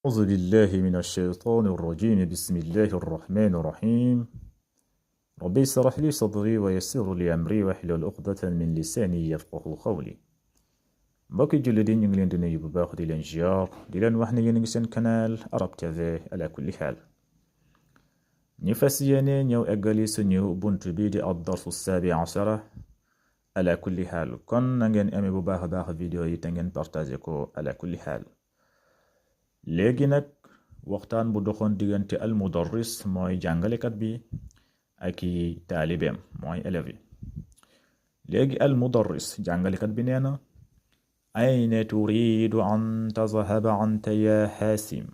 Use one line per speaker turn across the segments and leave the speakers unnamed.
أعوذ بالله من الشيطان الرجيم بسم الله الرحمن الرحيم ربي اشرح لي صدري ويسر لي أمري واحلل عقدة من لساني يفقهوا قولي mbokki jullit yi ñu ngi leen di nuyu bu baax di leen ziar di leen wax ne yéen a ngi seen canal Arab TV ala kulli xaal ñu fas yéene ñëw eggali suñu bunt bi di ad-darsu saabi ashara ala kulli xaal kon na ngeen amee bu baax a baax vidéo yi te ngeen partagé ko ala kulli xaal léegi nag waxtaan bu doxoon diggante al mudarris mooy jàngalekat bi ak i taalibeem mooy élève yi léegi al mudarris jàngalekat bi nee na ayna turidu an tazhaba anta ya xaasim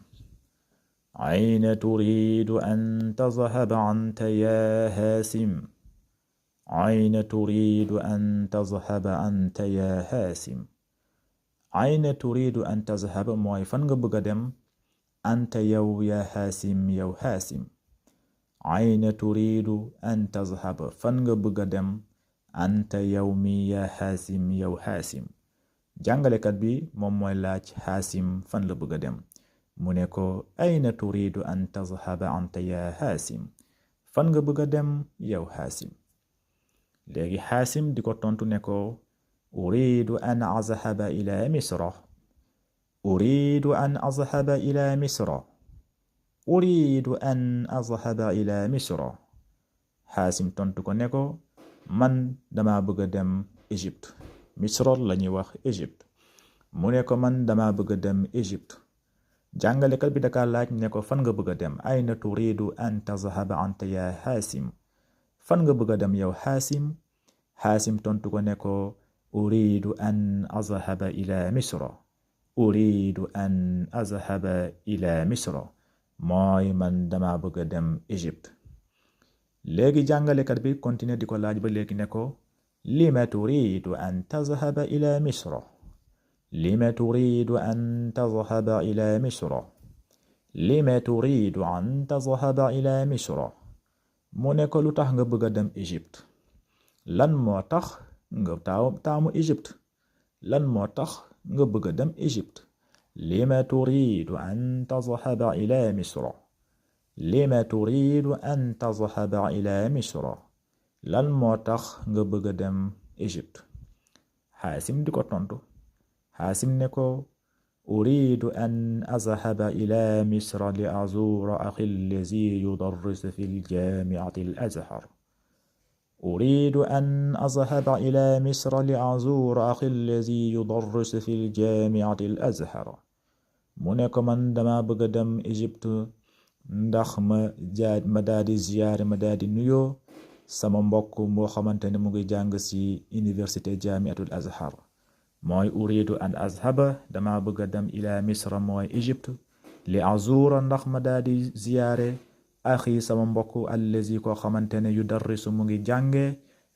ayna turidu an tazhaba anta ya xaasim ayna turidu an tazhaba anta ya xaasim ayna turidu an tazhaba mooy fan nga bëgg a dem anta yow ya xaasim yow xaasim ayna turidu an tazhaba fan nga bëgg a dem anta yow mi ya xaasim yow xaasim jàngalekat bi moom mooy laaj xaasim fan la bëgg a dem mu ne ko ayna turidu an tazhaba anta ya xaasim fan nga bëgg a dem yow xaasim léegi xaasim di ko tontu ne ko uridu an azhaba ila misra uridu an azhaba ila misra uridu an azhaba ila misra xaasim tontu ko ne ko man dama bëgg a dem Égypte misra la ñuy wax Égypte mu ne ko man dama bëgg a dem Égypte jàngalekat bi daka laaj ne ko fan nga bëgg a dem ayna turidu an tazhaba anta ya xaasim fan nga bëgg a dem yow xaasim xaasim tontu ko ne ko uridu an azhaba ila misra uridu an azhaba ila misra mooy man dama bëgg a dem Égypte léegi jàngalekat bi continuer di ko laaj ba léegi ne ko lima turidu an tazhaba ila misra lima turidu an tazhaba ila misra lima turidu an tazhaba ila misra mu ne ko lu tax nga bëgg a dem Égypte lan moo tax nga taamu Égypte lan moo tax nga bëgg a dem Égypte lima turidu an tazhaba ila misra lima turidu an tazhaba ila misra lan moo tax nga bëgg a dem Égypte xaasim di ko tontu xaasim ne ko uridu an azhaba ila misra li azura axi allazi yudarris fi ljamiati al azhar أريد أن أذهب إلى مصر لأزور أخي الذي يدرس في الجامعة الأزهر mu ne ko man dama bëgg a dem Égypte ndax ma daadi ziyaare ma daadi nuyoo sama mbokk moo xamante ne mu ngi jàng ci université jamiatul azhar mooy uridu an azhaba dama bëgg a dem ila misra mooy Égypte li azura ndax ma daadi ziyaare axi sama mbokk allazi koo xamante ne yu darrisu mu ngi jànge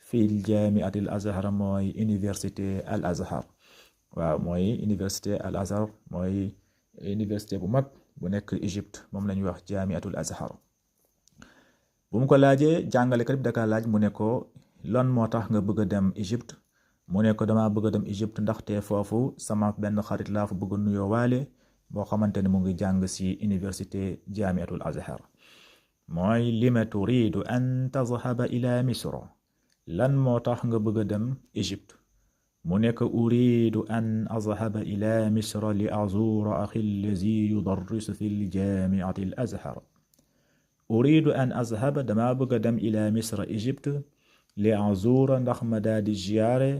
fil jamiati al azhar mooy université al azhar waaw mooy université al azhar mooy université bu mag bu nekk Égypte moom la ñuy wax jamiatul azhar bu mu ko laajee jàngalekat bi daka laaj mu ne ko lan moo tax nga bëgg a dem Égypte mu ne ko dama bëgg a dem Égypte ndaxte foofu sama benn xarit laa fa bëgg a nuyoo waale boo xamante ne mu ngi jàng ci université jamiatul azhar mooy lima turidu an tazhaba ila misra lan moo tax nga bëgg a dem Égypte mu nekk uridu an azhaba ila misra li azura axi allazi yudarris fi ljamiati al azhar uridu an azhaba dama bëgg a dem ila misra Égypte li azura ndax ma daadi ziyaare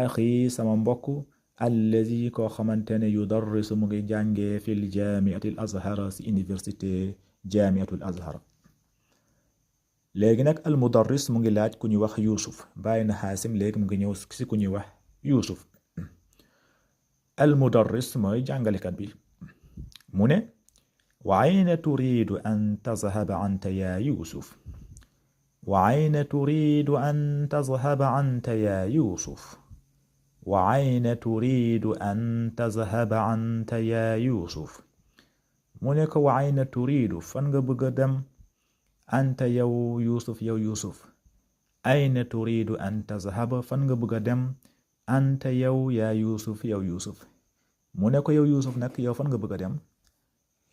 axi sama mbokk allazi koo xamante ne yudarris mu ngi jàngee fi ljamiati al azhar si université jamiatul azhar léegi nag al mudarris mu ngi laaj ku ñuy wax Yuusuf bàyyi na xaasim léegi mu ngi ñëw si ku ñuy wax Yuusuf al mudarris mooy jàngalekat bi mu ne wa ayna turidu an tazhaba anta ya Yuusuf wa ayna turidu an tazhaba anta ya Yuusuf wa ayna turidu an tazhaba anta ya Yuusuf mu ne ko wa ayna turidu fan nga bëgg a dem anta yow Yuusuf yow Yuusuf ayna turidu an tazhaba fan nga bëgg a dem anta yow yaa Yuusuf yow Yuusuf mu ne ko yow Yuusuf nag yow fan nga bëgg a dem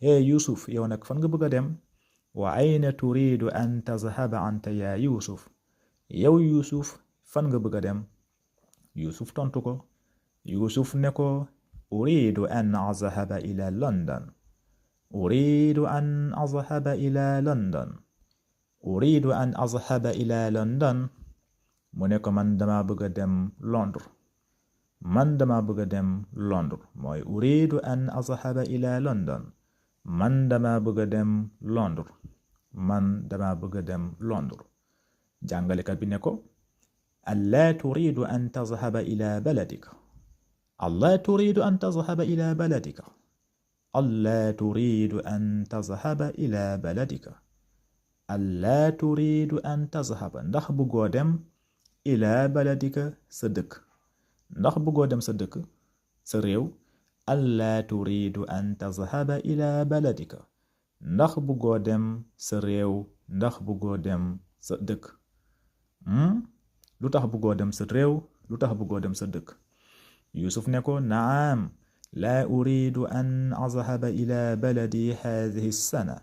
Yusuf yow nag fan nga bëgg a dem wa ayna turidu an tazhaba anta ya Yusuf yow Yusuf fan nga bëgg a dem Yusuf tontu ko Yusuf ne ko uridu an azhaba ila London uridu an azhaba ila London uridu an azhaba ila London mu ne ko man dama bëgg a dem Londres man dama bëgg a dem Londres mooy uridu an azhaba ila London man dama bëgg a dem Londres man dama bëgg a dem Londres jàngalekat bi ne ko alla turidu an tazhaba ila baladika alla turidu an tazhaba ila baladika alla turidu an tazhaba ila baladika alla turidu an tazhaba ndax bëggoo dem ila baladika sa dëkk ndax bëggoo dem sa dëkk sa réew alla turidu an tazhaba ila baladika ndax bëggoo dem sa réew ndax bëggoo dem sa dëkk lu tax bëggoo dem sa réew lu tax bëggoo dem sa dëkk Yusuf ne ko naam la uridu an azhaba ila baladi hadhihi as-sana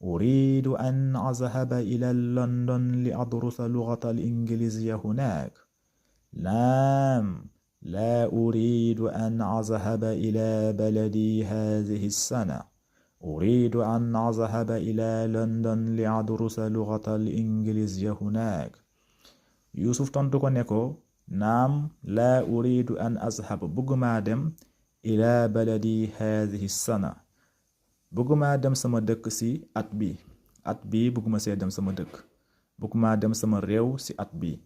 uridu an azhaba ila London li adrusa lughata al-ingliziyya hunak naam la uridu an azhaba ila baladi hadhihi as-sana uridu an azhaba ila London li adrusa lughata al-ingliziyya hunak Yusuf tontu ko ne ko naam la uridu an azhab bëgguma dem ila baladi hadhihi sana bëgguma dem sama dëkk si at bi bëgguma see dem sama dëkk bëgguma dem sama réew si at bi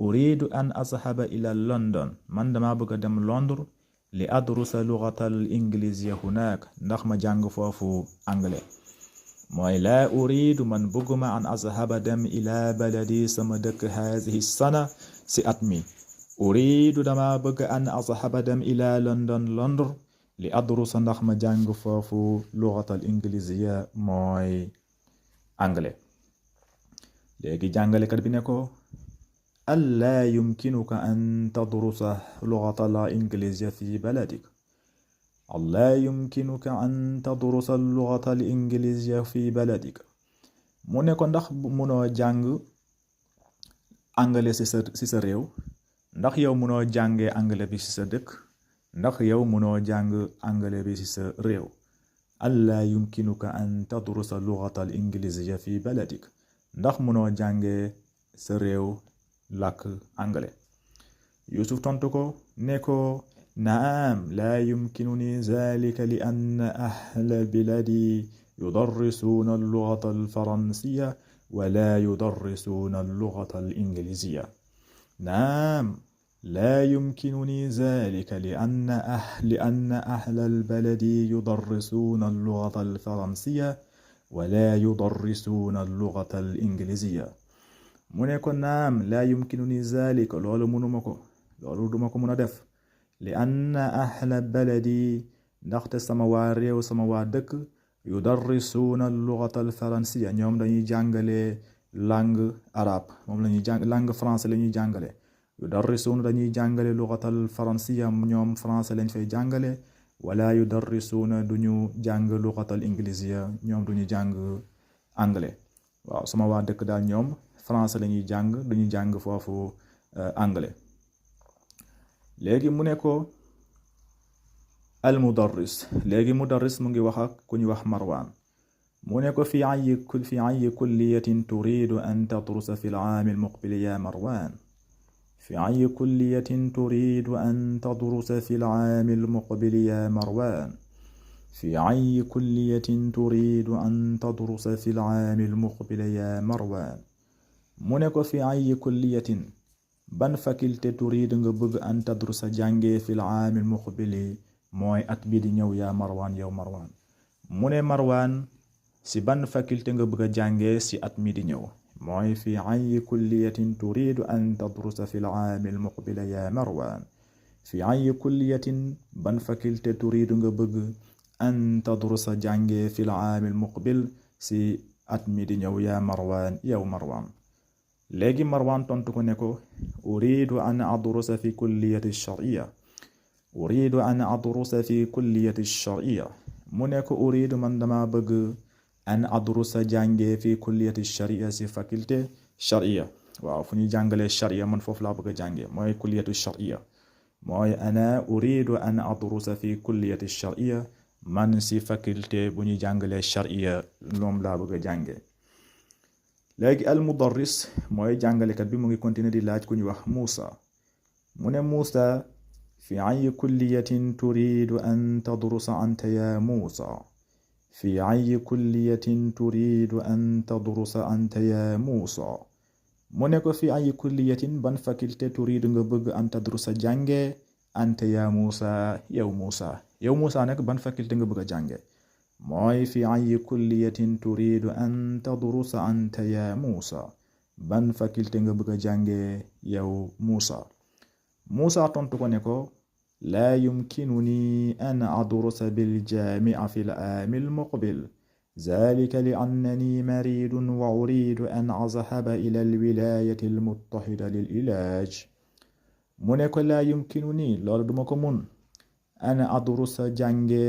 uridu an azhaba ila London man dama bëgg a dem Londres li adrusa lughatal ingliziyya hunak ndax ma jàng foofu anglais mooy laa uridu man bëgguma an azhaba dem ila baladi sama dëkk hazihi sana si at mi uridu dama bëgg an azhaba dem ila Londres li adrusa ndax ma jàng foofu lughatal ingliziyya mooy anglais léegi jàngalekat bi ne ko alla yumkinuka an tadrusa lughatal ingliziyya fi baladik alla yumkinuka an tadrusa lughata al-ingliziyya fi baladika mu ne ko ndax munoo jàng anglais ci sa réew ndax yow munoo jàngee anglais bi ci sa dëkk ndax yow munoo jàng anglais bi ci sa réew alla yumkinuka an tadrusa lughata al-ingliziyya fi baladik ndax munoo jàngee sa réew làkk anglais Yusuf tontu ko ne ko نعم لا يمكنني ذلك لأن أهل بلادي يدرسون اللغة الفرنسية ولا يدرسون اللغة الإنجليزية نعم لا يمكنني ذلك لأن أهل البلد يدرسون اللغة الفرنسية ولا يدرسون اللغة الإنجليزية mu ne ko naam لا يمكنني ذلك loolu mënuma ko loolu duma ko mën a def li anna ahla baladi ndaxte sama waa réew sama waa dëkk yudarrisuuna lughata al-faransiya ñoom dañuy jàngale langue arabe moom la ñuy jàng langue français la ñuy jàngale yudarrisuuna dañuy jàngale lughata al-faransiya ñoom français lañ fay jàngale wala yudarrisuuna duñu jàng lughata al-inglisiya ñoom duñu jàng anglais waaw sama waa dëkk daal ñoom français la ñuy jàng duñu jàng foofu anglais léegi mu ne ko al mudarris léegi mudarris mu ngi wax ak ku ñu wax Marwan mu ne ko fi ayyi kulliyatin turidu an tadrusa fi al-aam al-muqbil ya Marwan fi ayyi kulliyatin turidu an tadrusa fi al-aam al-muqbil ya Marwan fi ayyi kulliyatin turidu an tadrusa fi al-aam al-muqbil ya Marwan mu ne ko fi ayyi kulliyatin ban faculté turiid nga bëgg an tadrusa jàngee fil aamil muqbili mooy at bi di ñëw yaa Marwan yow Marwan mu ne Marwan si ban faculté nga bëgg a jàngee si at mi di ñëw mooy fi ayyi kulliyatin turiidu an tadrusa fil aamil muqbili yaa Marwan fi ayyi kulliyatin ban faculté turiidu nga bëgg an tadrusa jàngee fil aamil muqbil si at mi di ñëw yaa Marwan yow Marwan léegi Marwan tontu ko ne ko uridu an adrusa fi kulliyati shar'iyya uridu an adrusa fi kulliyati shar'iyya
mu ne ko uridu man dama bëgg an adrusa jànge fi kulliyati sharia si faculté sharia waaw fu ñuy jàngale sharia man foofu laa bëgg a jànge mooy kulliyatu sharia mooy ana uridu an adrusa fi kulliyati sharia man si faculté bu ñuy jàngale sharia loom laa bëgg a jànge léegi al mudarris mooy jàngalekat bi mu ngi continuer di laaj ku ñu wax Muusa mu ne Muusa fi ay kulliyatin turidu an tadrusa anta ya Muusa fi ay kulliyatin turidu an tadrusa anta ya Muusa mu ne ko fi ay kulliyatin ban faculté turidu nga bëgg an tadrusa jànge anta ya Muusa yow Muusa nag ban faculté nga bëgg a jànge mooy fi ay kulliyatin turidu an tadrusa anta ya Muusa ban faculté nga bëgg a jànge yow Muusa tontu ko ne ko laa yumkinuni an adrusa bil jaami'a fi al-aami al-muqbil zaalika li annani mariidun wa uriidu an azhaba ila al-wilaayati al-muttahida lil ilaaj mu ne ko laa yumkinuni loolu duma ko mun an adrusa jànge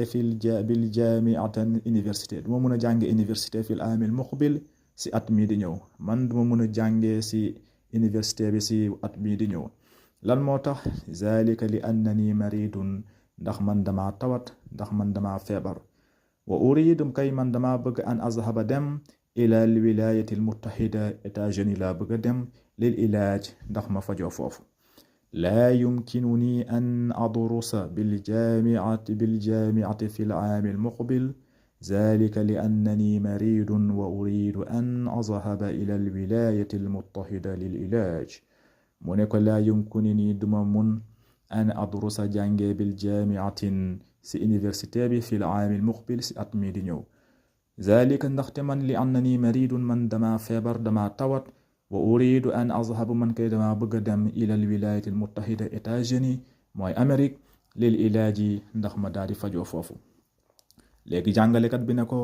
bil jaami'atan université duma mun a jànge université fi al-aami al-muqbil si at mii di ñëw man duma mun a jànge si université bi si at mii di ñëw lan moo tax zalika li annani maridun ndax man dama tawat ndax man dama feebar wa uridu kay man dama bëgg an azhaba dem ila al wilayati al muttahida États-Unis laa bëgg a dem lil ilaaj ndax ma fajoo foofu laa yumkinuni an adrusa bil jaami'ati fi al aami al muqbil zalika li annani maridun wa uridu an azhaba ila al wilayati al muttahida lil ilaaj mu ne ko laa yumkinuni duma mun an adrusa jànge bil jaami'atin si université bi fi al aami al muqbil si at mii di ñëw zalika ndaxte man li annani maridun man dama feebar dama tawat wa uridu an azhabu man kay dama bëgg a dem ila al wilayati al muttahida États-Unis mooy Amérique lil ilaaji ndax ma daal di fajoo foofu léegi jàngalekat bi ne ko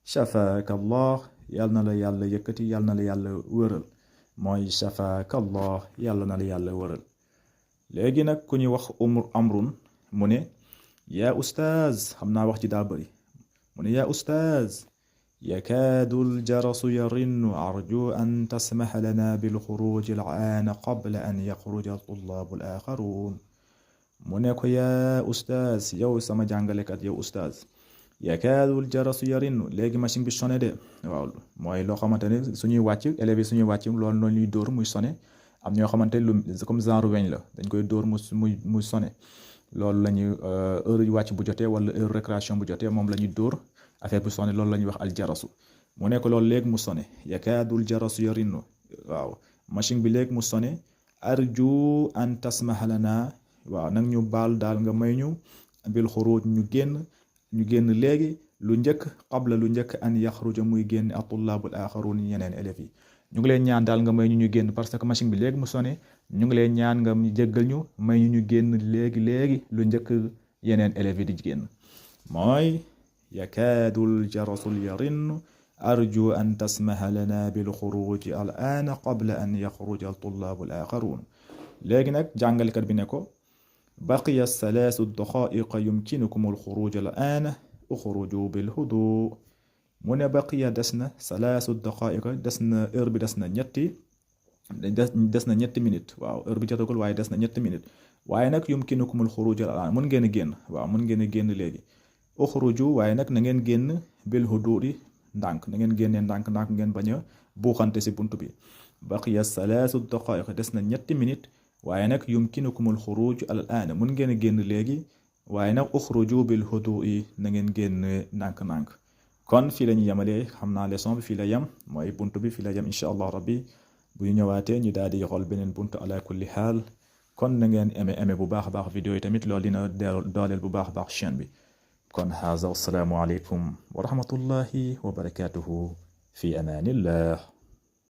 shafaaka allah yal na la yàlla yëkkati yal na la yàlla wëral mooy shafaaka allah yàlla na la yàlla wëral léegi nag ku ñu wax amrun mu ne yaa ustaaz xam naa wax ci daa bëri mu ne yaa ustaaz yakaadu aljarasu yarinnu arju an tasmaxa lana bilxuruji al'aana qabla an yaxruja tullaabu al-aaxaruun mu ne ko yaa ustaaz yow sama jàngalekat yow ustaaz yakaadu aljarasu yarinnu léegi machine bi sonné de waaw mooy loo xamante ne suñuy wàcc élèves yi suñuy wàcc loolu noonu ñuy dóor muy sonné am ñoo xamante lu comme genre weñ la dañ koy dóor muy sonné loolu la ñuy heure wàcc bu jotee wala heure récréation bu jotee moom la ñuy dóor affaire bu sonné loolu la ñuy wax aljarasu mu ne ko loolu léegi mu sonné yakaadu aljarasu yarinnu waaw machine bi léegi mu sonné arju an tasmaha lana waaw nag ñu baal daal nga may ñu bil xuruj ñu génn léegi lu njëkk qabla lu njëkk an yaxruja muy génn at-tullaabul aaxaruun yeneen élèves yi ñu ngi leen ñaan daal nga may ñu génn parce que machine bi léegi mu sonné ñu ngi leen ñaan nga jéggal ñu may ñu génn léegi lu njëkk yeneen élèves yi di génn mooy yakaadul jarasul yarinnu arju an tasmaha lana bil xuruji al aana qabla an yaxruja at-tullaabul aaxaruun léegi nag jàngalekat bi ne ko baqiya salaasu daqaa'iqa yumkinukum al-xuruuj al-aana uxruju bil-huduu mu ne baqiya des na salaasu daqaa'iqa des na heure bi des na ñetti minutes waaw heure bi jotagul waaye des na ñetti minutes waaye nag yumkinukum al-xuruuj al-aana mun ngeen a génn waaw mun ngeen a génn léegi uxruju waaye nag na ngeen génn bil-huduu di ndànk na ngeen génnee ndànk ngeen bañ a buuxante si buntu bi baqiya salaasu daqaa'iqa des na ñetti minutes waaye nag yumkinukumul xuruj al aana mun ngeen a génn léegi waaye nag uxruju bil hudu'i na ngeen génn ndànk-ndànk kon fii la ñu yemalee xam naa leçon bi fii la yem mooy buntu bi fii la yem incha allah rabbi bu ñu ñëwaatee ñu daal di xool beneen buntu ala kulli xaal kon na ngeen aimé bu baax a baax vidéo yi tamit loolu dina dooleel bu baax a baax chaîne bi kon haaza wassalaamu aleykum wa rahmatullahi wa barakatuhu fi amaanillah